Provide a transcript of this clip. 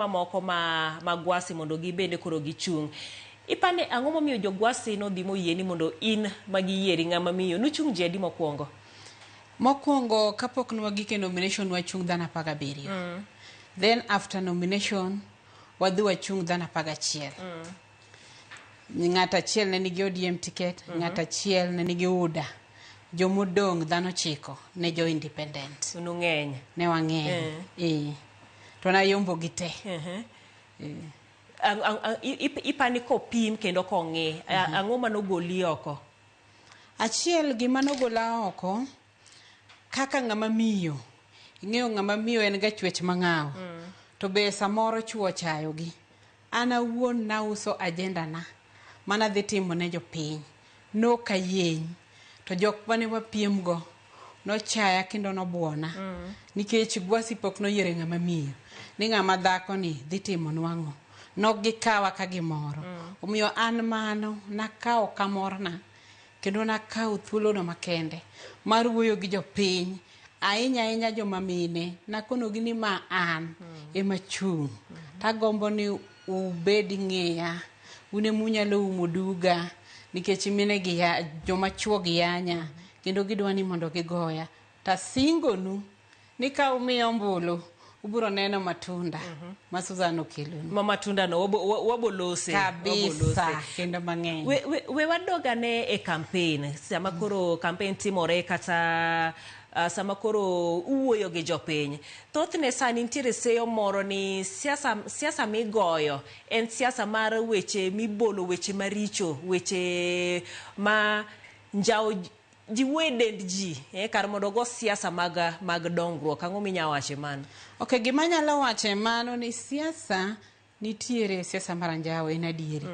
Mamoko ma ma Gwasi mondo gibende koro gichung'. Ipani ang'o momiyo jo Gwasi nodhi moyie ni mondo in ma giyieri ng'ama miyo? Nuchung' ji adi mokwongo? Mokwongo kapok ne wagik e nomination wachung' dhano 17. Then after nomination wadhi wachung' dhano 11. Ng'at achiel ne nigi ODM ticket, ng'at achiel ne nigi UDA. Jomodong' dhano 9 ne jo independent. Nung'eny. Ne wang'eny. Eh. To nayombo gi te. Ipani kopim kendo kong'i, ang'o manogoli oko? Achiel gima nogola oko kaka ng'ama miyo, ing'eyo ng'ama miyo en ga chwech mang'aw. To be samoro chuo ochayogi. An awuon nauso agenda na manadhi timo ne jopiny. Nokayieny. To jok mane wapiem go nochaya kendo nobuona. Nikech Gwasi pok noyiere ng'ama miyo. Ni ng'ama dhako ni dhi timonwa ang'o. Nok gikawa ka gimoro. Omiyo an mano nakawo kamorna kendo nakawo thuolono makende mar wuoyo gi jopiny ahinya ahinya joma mine. Nakonogi ni ma an ema chung'. Tagombo ni ubed ng'eya. Un ema unyalo umo duga nikech mine gi ya, joma chuo gi yanya kendo gidwa ni mondo gigoya. Tasingonu ni ka umiya ombulu ubiro neno matunda ma Susan okelonu. Ma matunda no wabo lose. Kabisa kendo mang'eny. We wadog ane e campaign. Sama koro campaign timore kata sama koro uwuoyo gi jopiny. Thothne sani nitiere seyo moro ni siasa, siasa migoyo en siasa mar weche mibolo, weche maricho, weche ma njawo ji wuoyo e dend ji kar mondo ogo siasa mag dongruok. Ang'o minyalo wacho e mano? Ok, gima anyalo wacho e mano ni siasa nitiere siasa mar anjawo en adieri.